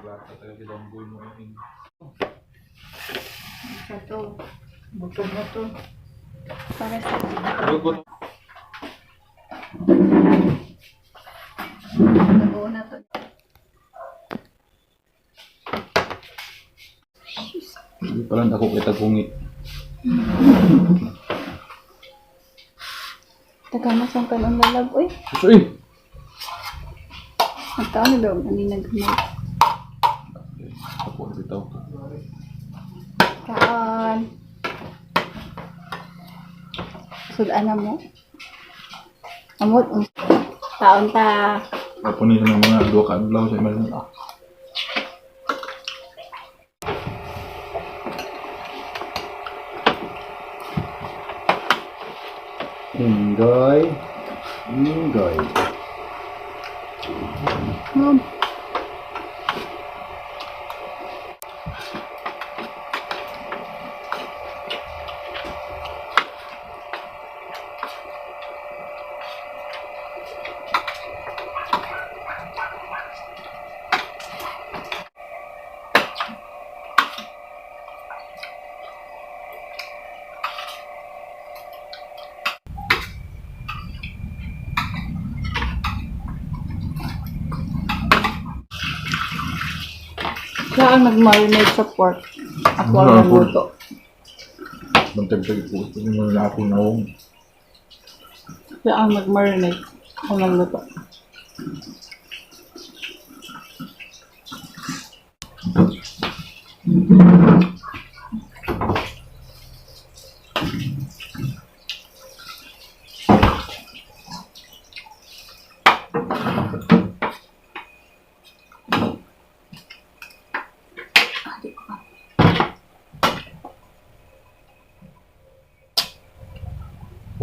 Lata tayo gidamboy mo ini. Sa to. Gutom na to. Para sa Gutom. Nabuo na to. Hindi pala ako kita kungi. Taga na siyang kanon lalab, uy. Gusto eh. Nagtaon na daw, ani nagmay. Ako na bitaw. Kaan. Sudan na mo. Amot, taon ta. Apo ni ng mga duha ka adlaw sa imal na. Ingoy. Ingoy. Mom. Siya ang nag-marinate sa pork. Ako ang Ah, nagluto. Bantay ko ito mo na ako naong. Siya ang nag-marinate. Ako nagluto.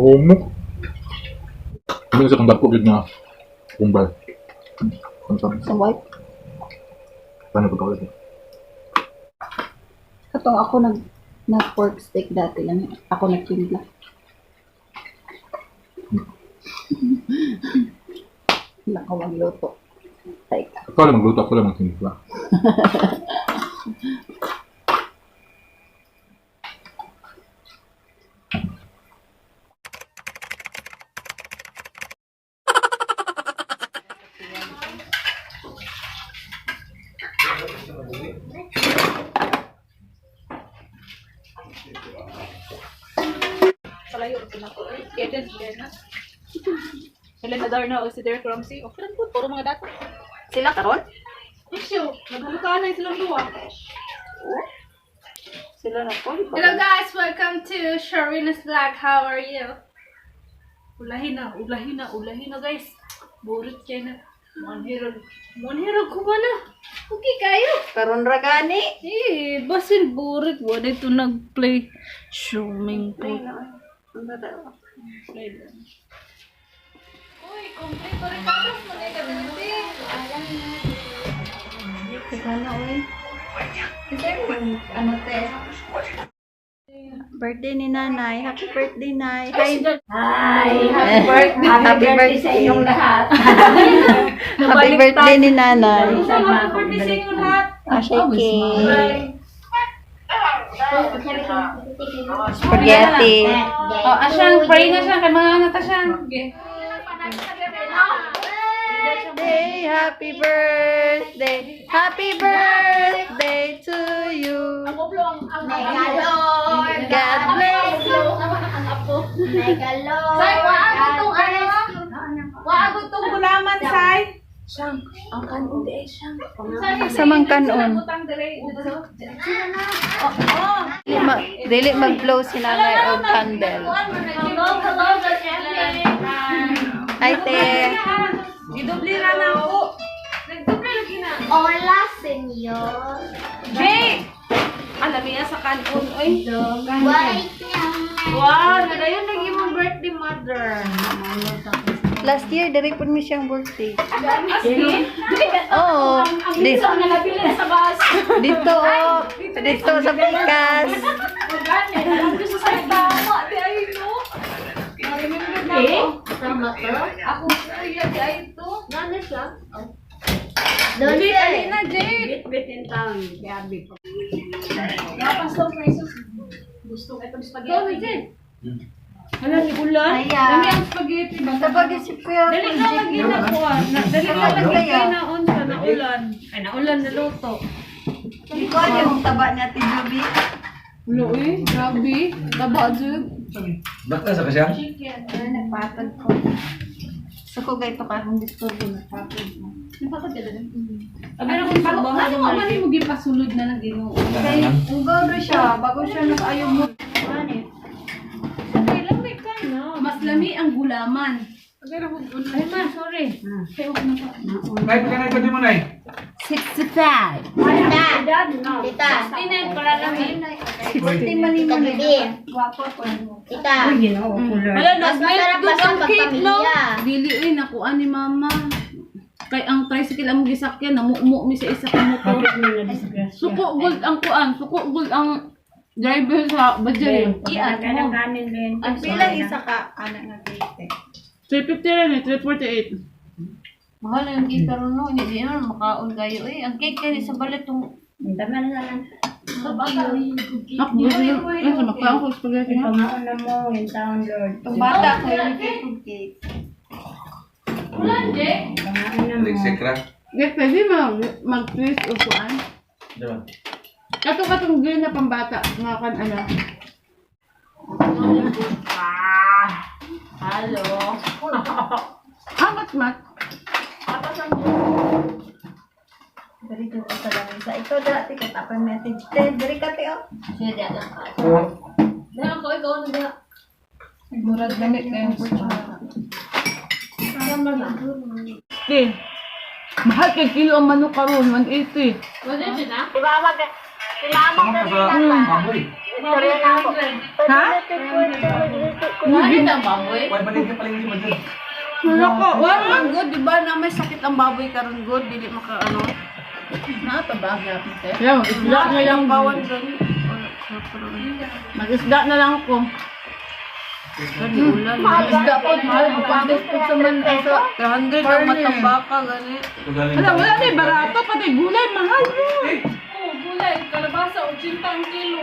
Homo. Ano sa kang dako gid nga kumbay. Unsa? Sa white. Paano pagkaulit? Katong ako nag na pork steak dati lang. Ako nagtimpla. Wala ko magluto. Teka. Ako lang magluto, ako lang magtimpla. Palayo ko na ko. Eden, na. Helen Adarna o si Derek Ramsey. Okay lang po, puro mga dato. Sila karon? Issue, nagulukaan na silang duwa. Sila na po. Hello guys, welcome to Sharina's vlog. How are you? Ulahin na, ulahin na, ulahin na guys. Burit kayo na. Monhirog. Monhirog ko ba na? Okay kayo. Karon ra gani. Eh, basin burit. Wala ito nag-play. Swimming pool. Uy, kompleto rin kadas mo na yung Teka na, uy. Kasi ano te? Birthday ni Nanay. Happy birthday, Nay. Hi. Hi! Happy birthday! Happy birthday sa inyong lahat. Happy birthday ni Nanay. Happy birthday sa inyo lahat. Ah, cake. Spaghetti. Oh, asyang, pray na siya. Kay mga anak ta siya. Okay. Birthday, happy birthday, happy birthday to you. God bless you. Say, waag itong ano? Waag itong gulaman, Say. Siyang, ang kanon di ay siyang. Asa man kanon? Utang dire. Dito. Dili mag-blow si nanay og candle. Hello, hello, good evening. Hi, te. Gidubli ra na ako. Nagdubli lagi na. Hola, senyor. Jake! Alam niya sa kanon, oy. Wait Wow, nagayon lagi mong birthday, mother. Last year, diri pud mi siyang birthday. Asli? Oo. Ang bisa nga nabili sa bus. Dito, oh. Dito sa Pikas. Magani, alam ko sa tama, di ay no. Ma-remember na ako. Tama to? Ako kuya, di ay to. Nana siya? Jake, alin na, Jake. Bit-bit in town. Gabi. Gusto ko itong spaghetti. Jake. Hala, ni ulan. Aya. Dami ang spaghetti. Basta Napag-isip ko yung Dali na lagi na kuha. Dali na lagi kay naon sa naulan. Ay, naulan na luto. Ikaw yung taba ni Ate Juby. Wala eh, grabe. Taba jud. Bakit sa kasya? Nagpatag ko. Sa ko gayto ka akong disturbo nagpatag mo. Napatag ka din. Pero kung sa bahay Ano nga man mo gipasulod na lang Ginoo. Kay ugaw ro siya bago siya nag-ayaw mo. Kay lamig ka na. Mas lami ang gulaman. Ay ma, sorry. Nay, pagka na mo, Nay. 65. Tita. 69 para lami. 60 man ni mo. Gwapo ko. Tita. Wala na, Mas masarap doon basta ang cake, no? pagpamilya. Dili eh, nakuha ni mama. Kay ang tricycle ang gisakyan, namumo mi sa isa ka motor. Suko gold ang kuan, suko gold ang driver sa bajaj. Ian mo. Ang pila isa ka anak nga cake. Eh. 350 rin eh, 348. Mahal ang cake karon no, hindi na makaon kayo eh. Ang cake kani sa balit tong Ako, ay, sa makaon ko spaghetti ha. Itong bata ko yung cake og cake. Ulan, Jake. Sikra. Yes, pwede mag-twist o kuan. Diba? Kato katong green na pambata, nga kan ano. Hello. How much, Mat? Diri ko sa lamesa. Ikaw dati kay tapay message te. Diri ka te oh. siya lang ka. Dahil ako, ikaw na ba? Murag ganit kayo. Te, mahal kay kilo ang manok karon, 180. Wala siya na? Baboy. Ha? Ano ang baboy? Why palengke palengke mo dyan? Wala ko. Wala good, di ba na may sakit ang baboy karon good, dili maka ano. Naa pa ba gyapon te? Kaya mag-isda na lang bawan dyan. Mag-isda na lang ako. Isda po, mahal pagpagos po sa man sa 300 ang matambaka gani. Wala, wala na eh, barato, pati gulay, mahal mo. Oh, gulay. Kalabasa, 80 ang kilo.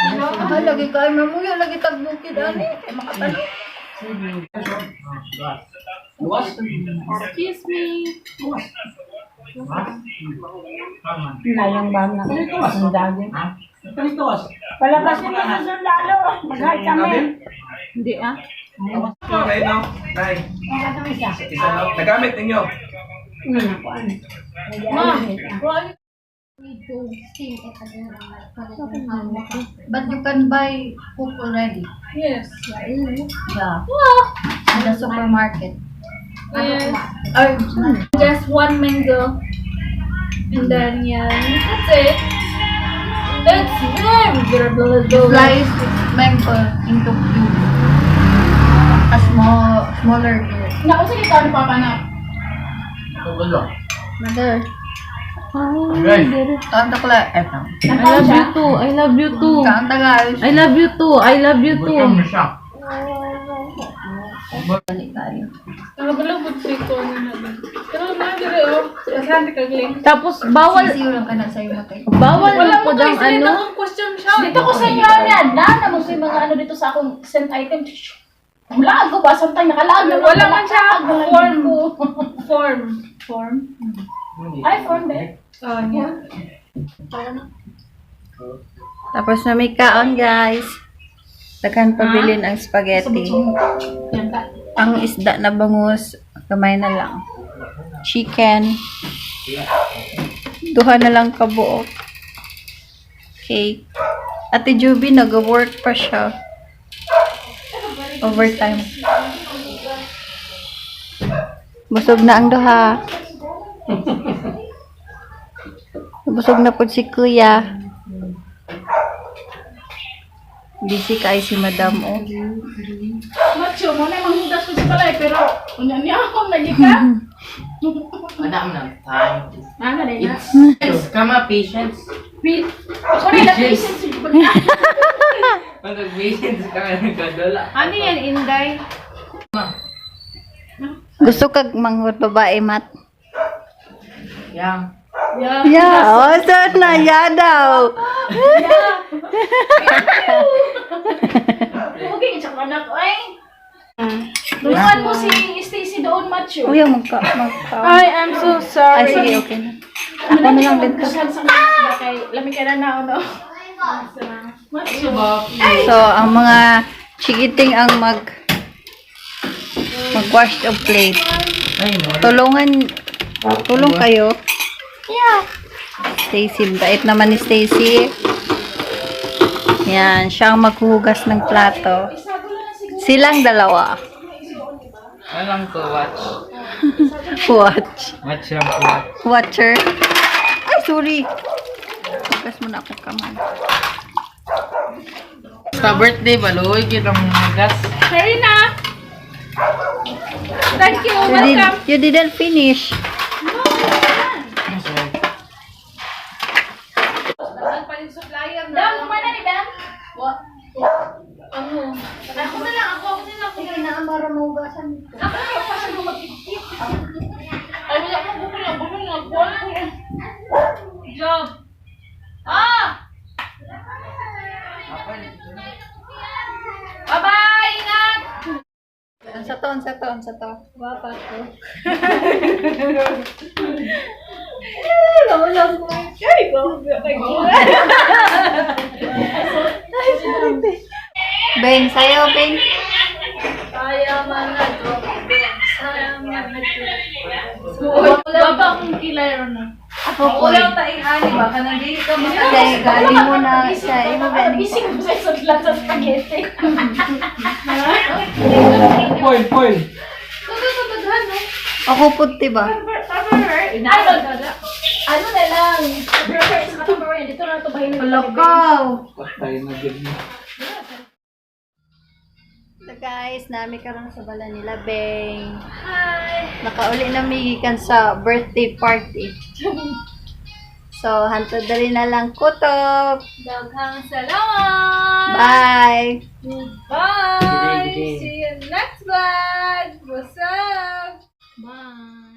Ah, lagi kay mamuyo lagi tag bukid ani kay makatalo. Luwas. Excuse me. Layang ba na? Palitawas. Palabasin mo sa sundalo. Mag-hide kami. Hindi ah. Okay, no? Nay. Isa no? Nagamit ninyo. Ma, But you can buy cook already. Yes. Yeah. In the supermarket. Yes. Or Just one mango. And then, yeah, that's it. That's very very slice mango into cube. A smaller cube. Naku, sige ka, ano papa na? Mother. Guys. Kaanta ko lang. Eto. I love you too, I love you too. Kaanta guys. I love you too, I love you too. Balik tayo. Nakabalabot si ko na ba? Pero na dire oh. Saan ka galing? Tapos bawal, Sisiyo lang ka na sa'yo matay. bawal Wala mo mo po kay ang ano. akong question siya. Dito ko sa inyo niya, na naman sa mga ano dito sa akong sent item. Wala ko ba sometimes nakalag naman. Wala man siya form. Form. Form. Ay, form ba? Oh, yeah. Tapos na may kaon guys. Daghan pabilin ang spaghetti. Ang isda na bangus, kamay na lang. Chicken. Duha na lang kabuok. Cake. Ate Juby, nag-work pa siya. Overtime. Busog na ang duha. Busog na po si Kuya. Busy kay si Madam, oh. Macho, mo na manghudas ko sa balay pero unya niya ako lagi ka. Wala mo ng time. Ano na na? It's kama patience. Ako na la patience pag Mag-patience ka nagkadala. Ano yan, Inday? Gusto kag manghod babae, Mat? Yeah. Yeah. Yeah, oh, so na, yeah daw. Okay, tsaka anak, ay. Tulungan mo si Stacy doon, Matthew. Uy, magka. Ay, I'm so Ay, sorry. sige, okay na. Ako na lang dito. Sa mga kay lami ka na na, ano. Matthew. So, ang mga chikiting ang mag-wash of plate. Ay, no. Tulungan, tulong kayo. Yeah. Stacy, bait naman ni Stacy. Yan, siya ang maghuhugas ng plato. Silang dalawa. Alam ko, watch. Watch. Watch lang ko, watch. Watcher. Ay, sorry. Hugas muna ako kamay. Sa birthday, baloy, kita mo magas. Sorry na. Thank you. You, Welcome. you didn't finish. Dam, kumana ni Dam? Ano? Ako na lang. Ako, ako na lang. Sige na, amara mo ugasan nito. Ako na pa siya gumagipit. Ay, wala akong gusto na. Gusto na. Kuwan ko. Job. Ah! Bye-bye! Ingat! Sa to, sa to, sa to. Baba ko. Beng, sayo, Beng. Kaya man na to. Kaya man na to. Baba akong kilay ron na. Ako po. Wala taing ani ba? Kanang dili ka Kay galing mo na sa imo ba ni? Gising mo sa isang sa spaghetti. Foil, foil. Ako po, diba? Ay, ano na lang. Prefer sa Tupperware. Dito na ito bahin ng Lakaw. Patay na gid mo. So guys, nami karon sa bala nila, Beng. Hi! Nakauli na mi gikan sa birthday party. So, hantod dali na lang kutob. Daghang salamat! Bye! Bye! Good day, good day. See you next vlog! What's up? Bye!